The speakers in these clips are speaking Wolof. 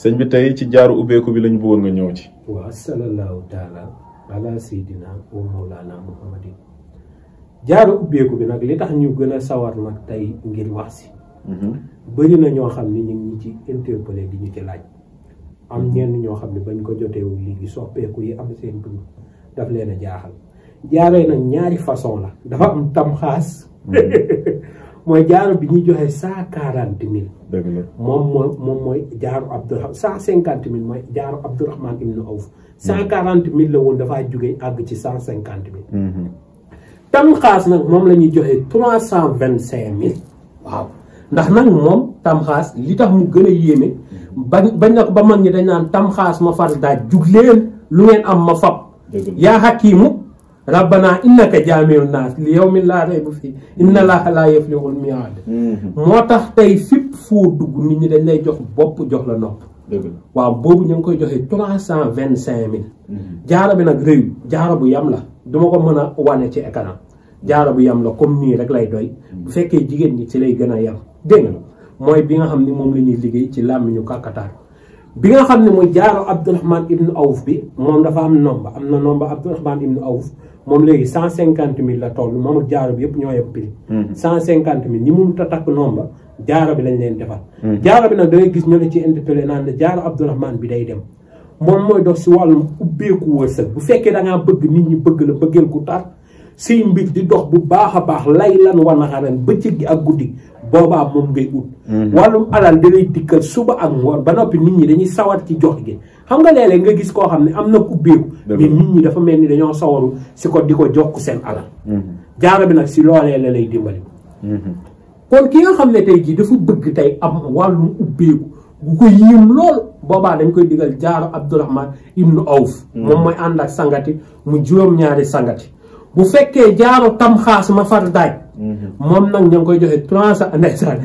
sëñ bi tey ci jaaru ubbeeku bi lañu bëggoon nga ñëw ci. waaw sallallahu taala ala sayyidina wa mawlana muhammadin. jaaru ubbeeku bi nag li tax ñu gën a sawar nag tey ngir wax si. bëri na ñoo xam ni ñu ngi ci interpellé di ñu ci laaj. am ñenn ñoo xam ne bañ ko joteewul léegi soppeeku yi am seen dund daf leen a jaaxal. jaaro yi nag ñaari façon la dafa am tamxaas. mooy jaaro bi ñuy joxe 140 000. dëgg la moom mooy jaaro Abdourahman 150 000 mooy jaaro Abdourahman ibn Awf. 140 000 la woon dafaa jóge àgg ci 150 000. tamxaas nag moom la ñuy joxe 325 000. waaw ndax nag moom tamxaas li tax mu gën a yéeme. bañ na ko ba mag ñi dañ naan tamxaas ma far daaj jug leen lu ngeen am ma fab. yaa hakiimu rabbana innaka jaami'un naas li yawmin laa rayba fii inna llaaha laa yuxliful mii'aad. moo tax tey fépp foo dugg nit ñi dañ lay jox bopp jox la nopp. waaw boobu ñu ngi koy joxe 325 000. jaaro bi nag rëyu jaaro bu yam la duma ko mën a wane ci écran. jaaro bu yam la comme nii rek lay doy. bu fekkee jigéen ñi ci lay gën a yam dégg nga mooy bi nga xam ni moom la ñuy liggéey ci làmmiñu kàkkataar. bi nga xam ne mooy jaaro Abdourahman ibn Awf bi moom dafa am nomba am na nomba Abdourahman ibn Awf moom léegi 150 000 la toll moom ak jaaro bi yëpp ñoo yem prix. 150 000 ñi mënut a takk nomba jaaro bi lañ leen defal. jaaro bi nag da ngay gis ñu la ci interpellé naan la jaaro Abdourahman bi day dem moom mooy dox si wàllum ubbeeku wërsëg bu fekkee da ngaa bëgg nit ñi bëgg la bëggeel ku tar say mbir di dox bu baax a baax lay lan wanaxaran bëccëg gi ak guddi boobaa moom ngay ut. wàllum alal da lay dikkal suba ak ngoon ba noppi nit ñi dañuy sawar ci jox gi xam nga léeg-léeg nga gis koo xam ne am na ubbeeku mais nit ñi dafa mel ni dañoo sawaru si ko di ko jox seen alal. jaaro bi nag si loolee la lay dimbali. kon ki nga xam ne tey jii dafa bëgg tey am wàllum ubbeeku bu ko yéem lool boobaa dañ koy digal jaaro Abdourahman ibnu Awf. moom mooy ànd ak sangati mu juróom-ñaari sangati. bu fekkee jaaro tamxaas ma far daaj. moom nag ñu ngi koy joxe 300 ndeysaan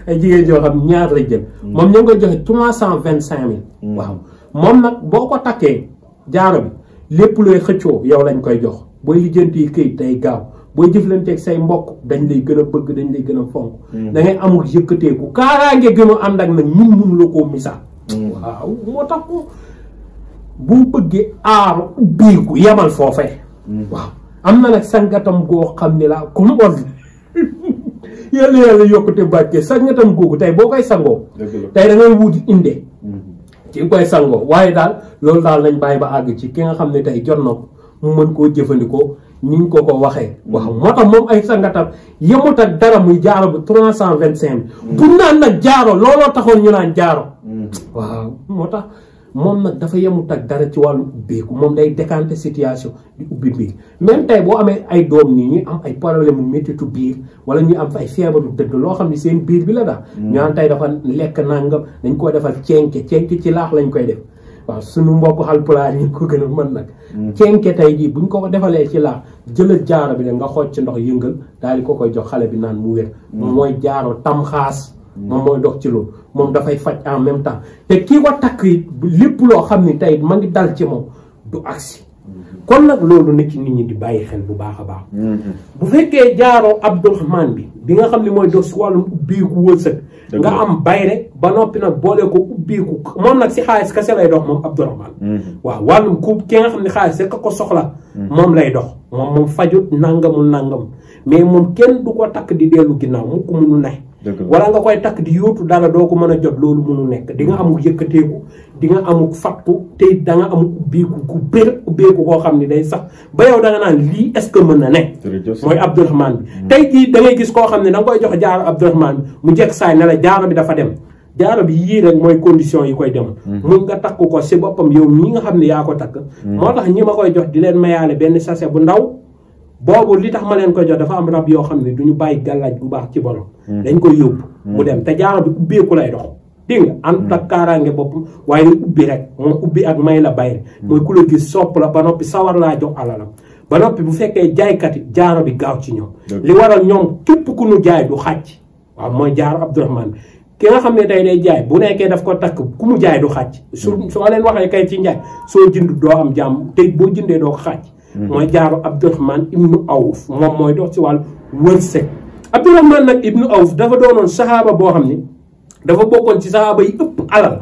ay jigéen joo xam ñaar la jël. moom ñu ngi koy joxe 325 000. waaw moom nag boo ko takkee jaaro bi lépp looy xëccoo yow lañ koy jox booy lijjanti këyit day gaaw booy jëflanteeg say mbokk dañ lay gën a bëgg dañ lay gën a fonk. da ngay amul yëkkateeku kaaraange gën a ànd ak nag ñun mënu la koo misaal. waaw moo tax ko bu bëggee aar ubbeeku yemal foofee. waaw am na nag sangatam goo xam ne la comme on yàlla yokkute bàcce sangatam googu tey boo koy sangoo tey da ngay wuti inde ci koy sangoo waaye daal loolu daal nañ bàyyi ba àgg ci ki nga xam ne tey jot na ko mu mën koo jëfandikoo niñ ko ko waxee. waaw moo tax moom ay sangatam yemut ak dara muy jaaro bu 325 bu naan nag jaaro looloo taxoon ñu naan jaaro waaw moo tax moom nag dafa yemut ak dara ci wàllu ubbeeku moom day décanter situation di ubbi biir même tey boo amee ay doom nii ñu am ay problème mu méttitu biir wala ñu am ay feebaru dëgg loo xam ne seen biir bi la daal. ñu naan tey dafa lekk nangam dañ koo defal cenke ci laax lañ koy def waaw suñu mbokk Haalpulaar ñu ko gën a mën nag. cenke tey jii buñ ko defalee ci laax jëlal jaaro bi de nga xooj ci ndox yëngal daal di ko koy jox xale bi naan mu wér. mooy jaaro tamxaas. moom mooy dox ci loolu moom dafay faj en même temps te kii ko takk it lépp loo xam ni tey ma ngi dal ci moom du agsi kon nag loolu na ci nit ñi di bàyyi xel bu baax a baax. bu fekkee jaaro Abdourahman bi nga xam ne mooy dox si wàllum ubbeeku wërsëg nga am bayre ba noppi nag boole ko ubbeeku moom nag si xaalis kese lay dox moom Abdourahman waaw wàllum ku ki nga xam ne xaalis rek ko soxla moom lay dox moom fajut nangam mais moom kenn du ko takk di dellu ginnaaw mu ko munu ne wala nga koy takk di yóotu dara doo ko mën a jot loolu mënu nekk di nga amul yëkkateeku di nga amul fattu te da nga amul ubbeeku ku ubbeeku koo xam ne day sax ba yow da nga naan lii est-ce que mën na ne mooy Abdourahman bi tey jii da ngay gis koo xam ne da nga koy jox jaaro Abdourahman bi mu jekk saay ne la jaaro bi dafa dem jaaro bi yii rek mooy condition yi koy dem mun nga takk ko si boppam yow mii nga xam ne yaa ko takk moo tax ñi ma koy jox di leen mayaale benn sachet bu ndaw boobu li tax ma leen koy jox dafa am rab yoo xam ne du ñu bàyyi gàllaaj bu baax ci borom dañ koy yóbbu mu dem te jaaro bi ubbeeku lay dox dégg nga ànd ak kaaraange boppam waaye ubbi rek moom ubbi ak may la bayre mooy ku la gis sopp la ba noppi sawar laa jox alalam ba noppi bu fekkee jaaykat yi jaaro bi gaaw ci ñoom li waral ñoom képp ku nu jaay du xàcc waaw mooy jaaro Abdourahman bi ki nga xam ne tey day jaay bu nekkee daf ko takk ku mu jaay du xàcc soo leen waxee kay ci njaay soo jënd doo am jàmm te boo jëndee doo ko xàcc mooy jaaro Abdourahman ibnu Awf moom mooy dox ci wàllu wërsëg Abdourahman nag ibnu Awf dafa doonoon saxaaba boo xam ni dafa bokkoon ci saxaaba yi ëpp alal.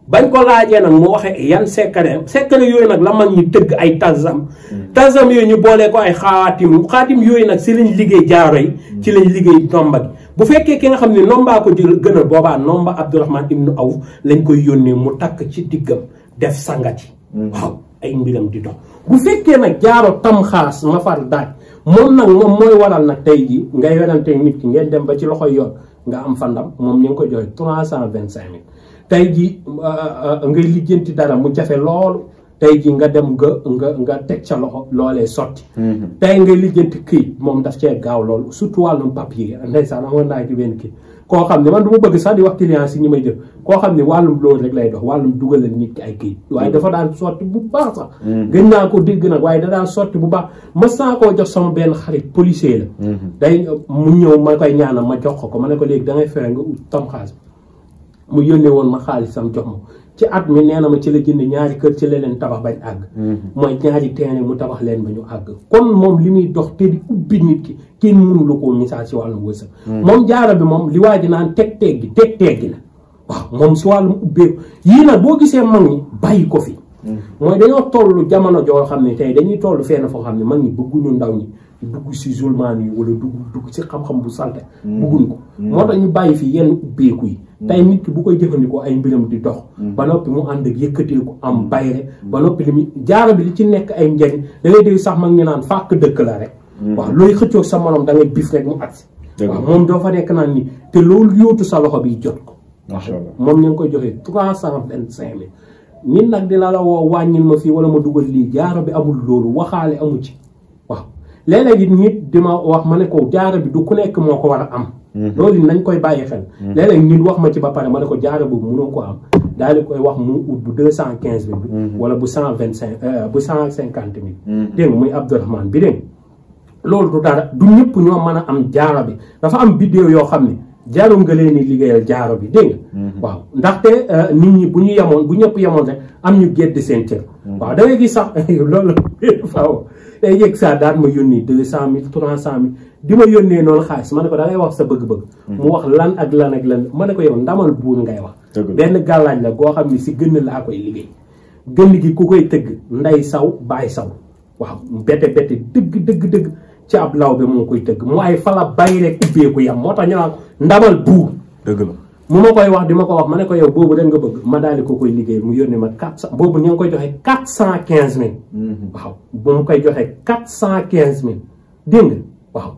bañ ko laajee nag mu waxee yan secret yooyu nag la mag ñi tëgg ay tasam yooyu ñu boolee ko ay xaatim yooyu nag si lañ liggéey jaaro yi ci lañ liggéey nomba gi bu fekkee ki nga xam ne nombaa ko jël gënal boobaa nomba Abdourahman ibnu Awf lañ koy yónnee mu takk ci diggam def sangati waaw ay mbiram di dox bu fekkee nag jaaro tamxaas ma far daaj moom nag moom mooy waral nag tey ji ngay werante nit ki ngeen dem ba ci loxoy yoon nga am fandam moom ñu ngi ko joxe 325 000 tey ji ngay lijjanti dara mu jafe loolu tey ji nga dem nga teg ca loxo loolee sotti tey ngay lijjanti kii moom daf cee gaaw loolu surtout wàllum papier ndeysaan amoon naa ci benn kii koo xam ne man du ma bëgg sax di wax client si ñi may jël koo xam ne wàllum loolu rek lay dox wàllum dugalal nit ki ay kii waaye dafa daan sotti bu baax sax gën naa ko dégg nag waaye da daan sotti bu baax mas naa koo jox sama benn xarit policier la day mu ñëw ma koy ñaanal ma jox ko ma ne ko léegi da ngay fexe nga ut tam xaalis mu yónnee woon ma xaalisam jox ma ci at mi nee na ma ci la jënd ñaari kër ci la leen tabax bañ àgg mooy ñaari terrain mu tabax leen ba ñu àgg kon moom li muy dox te di ubbi nit ki kenn mënu la koo misaal si wàllum wërsëg moom jaaro bi moom li waa ji naan teg teggi la waaw moom si wàllum ubbeeku yii nag boo gisee mag ñi bàyyi ko fi mooy dañoo toll jamono joo xam ne tey dañuy toll fenn foo xam ne mag ñi bëgguñu ndaw ñi dugg si zulmaan yi wala dugg si xam-xam bu salte bëgguñ ko moo tax ñu bàyyi fi yenn ubbeeku yi tey nit ki bu koy jëfandikoo ay mbiram di dox ba noppi mu ànd ak yëkkateeku am bayre ba noppi li mu jaaro bi li ci nekk ay njariñ da ngay dégg sax mag ñu naan fàkk dëkk la rek waaw looy xëccoo sa morom da ngay bif rek mu agsi waaw moom doo fa nekk naan ni te loolu yóotu sa loxo bi jot ko macha allah moom ñu ngi koy joxee 325 000 nit nag dina la woo wàññil ma fii wala ma dugal lii jaaro bi amul loolu waxaale amu ci waaw léeg-léeg it nit di ma wax ma ne ko jaaro bi du ku nekk moo ko war a am loolu nañ koy bàyyi xel léeg-léeg nit wax ma ci ba pare ma ne ko jaaro boobu mënoo ko am daal di koy wax mu ut bu 215 000 bi wala bu 125 bu 150 000 dégg nga muy Abdourahman bi dégg loolu du dara du ñëpp ñoo mën a am jaaro bi dafa am vidéo yoo xam ne jaaro nga leen di liggéeyal jaaro bi dégg nga waaw ndaxte nit ñi bu ñu yemoon bu ñëpp yemoon rek am ñu gedd seen cër waaw da ngay gis sax loolu faaw day yëg saa daan ma yónnee 200 000 300 000 di ma yónnee noonu xaalis ma ne ko da ngay wax sa bëgg-bëgg mu wax lan ak lan ak lan ma ne ko yow ndamal buur ngay wax benn gàllaaj la goo xam ne si gën laa koy liggéey gën gi ku koy tëgg nday saw baay saw waaw bete dëgg ci ab law bi moo koy tëgg mu ay fala bàyyi rek ubbeeku yam moo tax ñu naan ndamal buur dëgg la mu ma koy wax di ma ko wax ma ne ko yow boobu rek nga bëgg ma daal di ko koy liggéey mu yónnee ma 400 boobu ñu ngi koy joxe 415 000 waaw bu mu koy joxe 415 000 dégg nga waaw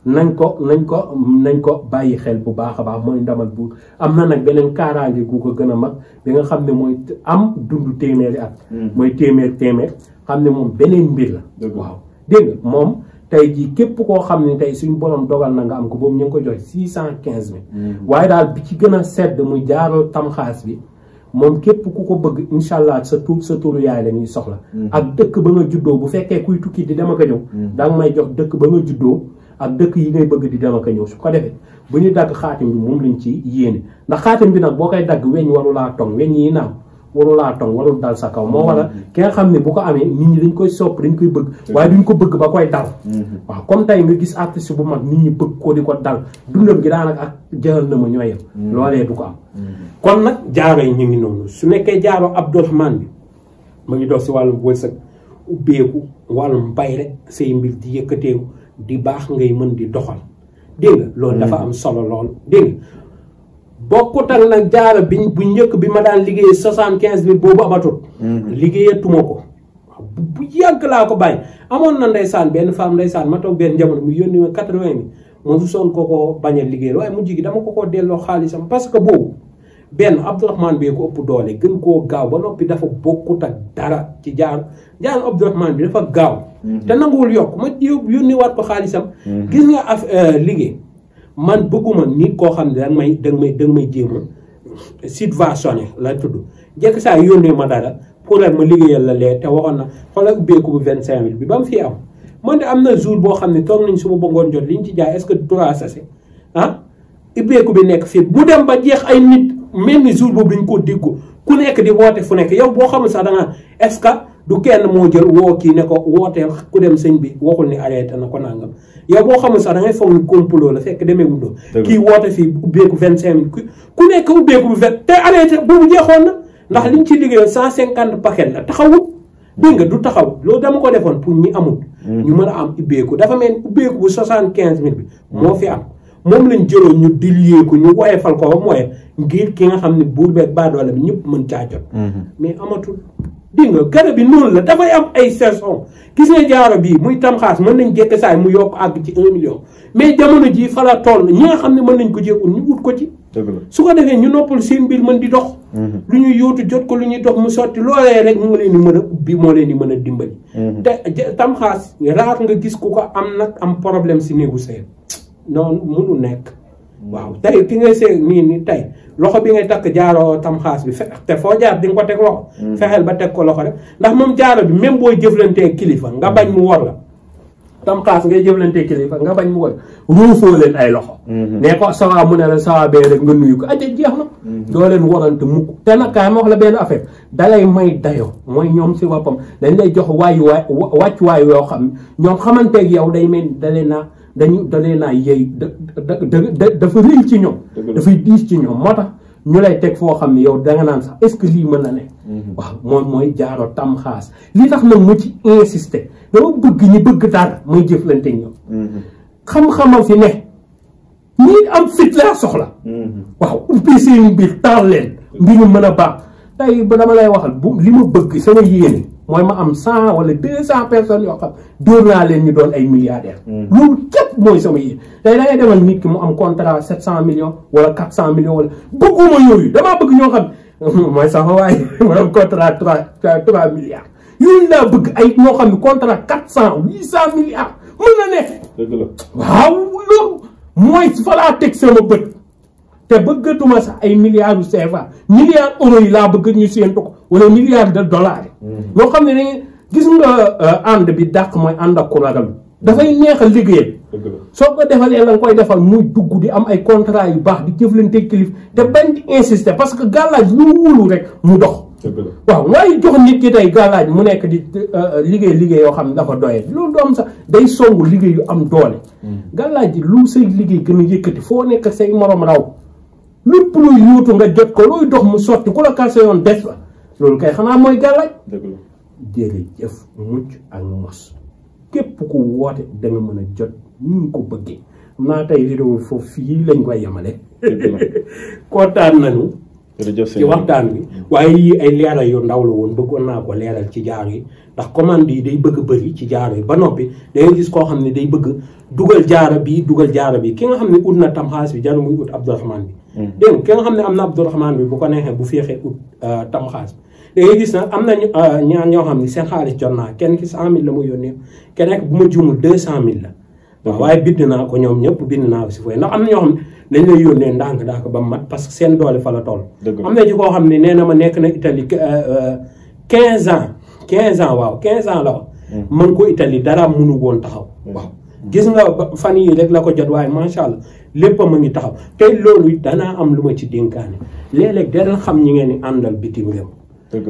nañ ko bàyyi xel bu baax a baax mooy ndamal buur am na nag beneen kaaraange gu ko gën a mag bi nga xam ne mooy am dund téeméeri at mooy téeméer xam ne moom beneen mbir la waaw dégg nga moom tey jii képp koo xam ne tey suñu borom dogal na nga am ko boobu ñu ngi ko joxe 615 000 waaye daal bi ci gën a sedd muy jaaroo tamxaas bi moom képp ku ko bëgg incha allah sa turu yaay la ñuy soxla ak dëkk ba nga juddoo bu fekkee kuy tukki di dem ak a ñëw danga may jox dëkk ba nga juddoo ak dëkk yi ngay bëgg di dem ak a ñëw su ko defee bu ñu dagg xaatim bi moom lañ ci yéene ndax xaatim bi nag boo koy dagg weñ warulaa tong weñ yi naaw warulaa tong warul dal sa kaw moo wala ki nga xam ne bu ko amee nit ñi dañ koy sopp dañ koy bëgg waaye duñ ko bëgg ba koy dal waaw comme tey nga gis artiste bu mag nit ñi bëgg ko di ko dal dundam gi daanaka ak jëral na ma ñooyam loolee du ko am kon nag jaaro yi ñu ngi noonu su nekkee jaaro Abdourahman bi ma ngi dox si wàllum wërsëg ubbeeku wàllum bay rek say mbir di yëkkateeku di baax ngay mën di doxal dégg nga loolu dafa am solo lool dégg nga bokkut ak nag jaaro bi bu njëkk bi ma daan liggéeyee 75 000 boobu amatul liggéeyatuma ko bu yàgg laa ko bàyyi amoon na ndeysaan benn femme ndeysaan ma toog benn jamono mu yónni ma 80 000 moom soon ko bañ a liggéeyal waaye mujj gi dama ko delloo xaalisam parce que boobu benn Abdourahman bee ko ëpp doole gën koo gaaw ba noppi dafa bokkut ak dara ci jaaro Abdourahman bi dafa gaaw te nanguwul yokk ma yónni waat ko xaalisam gis nga liggéey man bëgguma nit koo xam ne danga may jéema subventionné la tudd jekk saa yónnee ma dara pour ma liggéeyal la lee te waxoon na xoolal ubbeeku bu 25 000 bi ba mu fi am man de am na jour boo xam ne toog nañ suma bëggoon jot liñ ci jaay est-ce que 3 sachet ubbeeku bi nekk fii bu dem ba jeex ay nit mel ni jour boobu dañ koo déggu ku nekk di woote fu nekk yow boo xamul sax da nga est-ce que du kenn moo jël woo kii ne ko wooteel ku dem sëñ bi waxul ni arrêté na ko nangam yow boo xamul sax da ngay foog ni complot la fekk demee wundoo kii woote fii ubbeeku 25 000 ku nekk ubbeeku bu vingt te arrêté boobu jeexoon na ndax liñ ci liggéeyoon 150 paquet la taxawul dégg nga du taxaw loolu dama ko defoon pour ñi amul ñu mën a am ubbeeku dafa mel ubbeeku bu 75 000 bi moo fi am moom lañ jëloon ñu dilyee ko ñu woyefal ko ba mooy ngir ki nga xam ne buur beeg baadoole bi ñëpp mën caa jot mais amatul dégg nga garab bi noonu la dafay am ay saison gis nga jaaro bii muy tamxaas mën nañ jekk saay mu yokk àgg ci 1 million mais jamono jii fa la toll ñi nga xam ne mën nañ ko jéegul ñu ut ko ci su ko defee ñu noppal seen mbir mën di dox lu ñuy yóotu jot ko lu ñuy dox mu sotti loolee rek mu leen di mën a ubbi moo leen di mën a dimbali te tamxaas raar nga gis ku ko am nag am problème si néegu sëy noonu mënu nekk waaw tey ki ngay seeg nii ni tey loxo bi ngay takk jaaro tamxaas bi te foo jaar di nga ko teg loxo fexeel ba teg ko loxo rek ndax moom jaaro bi même booy jëflantee kilifa nga bañ mu wor la tamxaas ngay jëflantee kilifa nga bañ mu wor ruufoo leen ay loxo ne ko sawa mu ne la sawa bee rek nga nuyu ko aja jeex na doo leen warante mukk te nag kaay ma wax la benn affaire dalay may dayo mooy ñoom si boppam dañ lay jox wàccuwaay yoo xam ñoom xamanteeg yow day mel dalee naa yey dafa rëy ci ñoom dafay diis ci ñoom moo tax ñu lay teg foo xam ne yow danga naan sax est-ce que lii mën na ne waaw moom mooy jaaro tamxaas li tax nag mu ci insister dama bëgg ñi bëgg dara may jëflante ñoom xam-xamam fi ne ñii am fit laa soxla waaw ubbi seen mbir taal leen mbiru mën a baax tey ba dama lay waxal bu li ma bëgg sama yéene mooy ma am 100 wala 200 personnes yoo xam dóor naa leen ñu doon ay milliardaires loolu képp mooy sama yéene tey da ngay demal nit ki mu am contrat 700 millions wala 400 millions wala bëgguma yooyu damaa bëgg ñoo xam mooy sama waaye ma am contrat 3 milliards yooyu laa bëgg ay ñoo xam ne contrat 400 800 milliards mën na nekk dëgg la waaw loolu mooy fa laa teg sama bët te bëggatuma sax ay milliards yu CFA milliards euros yi laa bëgg ñu séentu ko wala milliards de dollars yi ñoo xam ne dañuy gis nga ànd bi dàq mooy ànd ak ku ragal dafay neex a liggéeyal soo ko defalee la nga koy defal muy dugg di am ay contrat yu baax di jëflante kilif te bañ di insister parce que gàllaaj lu wóolu rek mu dox waaw waaye jox nit ki tey gàllaaj mu nekk di liggéey yoo xam ne dafa doyee loolu doom sax day songu liggéey yu am doole gàllaaj ji lu say liggéey gën a yëkkati foo nekk say morom raw lépp luy yuutu nga jot ko looy dox mu sotti ku la kase yoon des la loolu kay xanaa mooy gàllaaj jërëjëf mucc ak mos képp ku woote da nga mën a jot ñu ngi ko bëggee xam naa tey vidéo foofu fii lañ koy yemale kontaan nañu ci waxtaan bi waaye yii ay leeral yu ndaw la woon bëggoon naa ko leeral ci jaaro yi ndax commande yi day bëgg bëri ci jaaro yi ba noppi dangay gis koo xam ne day bëgg dugal jaaro bi ki nga xam ne ut na tamxaas bi jaru muy ut Abdourahmane bi dégg nga ki nga xam ne am na Abdourahmane bi bu ko neexee bu féexee ut tamxaas bi dangay gis nag am na ñaar ñoo xam ne seen xaalis jot naa kenn ki 100 000 la mu yónnee kenn bu ma juumul 200 000 la waaw waaye bind naa ko ñoom ñëpp bind naa ko si fooy ndax am na ñoo xam ne dañ lay yónnee ndànk ba mat parce que seen doole fa la toll am na ci koo xam ne nee na ma nekk na Italie 15 ans waaw 15 ans la wax mën ko Italie dara mënu woon taxaw waaw gis nga fan yi rek la ko jot waaye macha allah lépp a ma ngi taxaw te loolu danaa am lu ma ci dénkaane léeg-léeg dara xam ñi ngeen di àndal bitim réew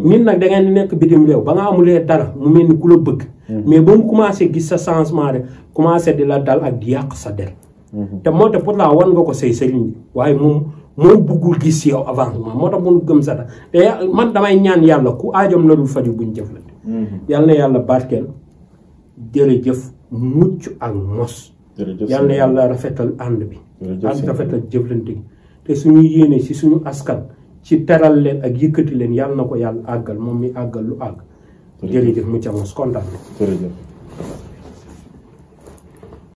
nit nag da ngeen di nekk bitim réew ba nga amulee dara mu mel ni ku la bëgg mais ba mu commencé gis sa changement rek commencé di la dal ak di yàq sa der te moo tax pourtant wan nga ko say sëriñ bi waaye moom buggul gis yow avancement moo tax mun gëm sa ta te man damay ñaan yàlla ku aajom la dul faju buñ jëflante yàlla na yàlla barkeel jërëjëf mucc ak mos yàlla na yàlla rafetal ànd bi ak rafetal jëflante gi te suñu yéene si suñu askan ci teral leen ak yëkkati leen yàlla na ko yàlla àggal moom mi àggal lu àgg jërëjëf mucc ak mos kontaan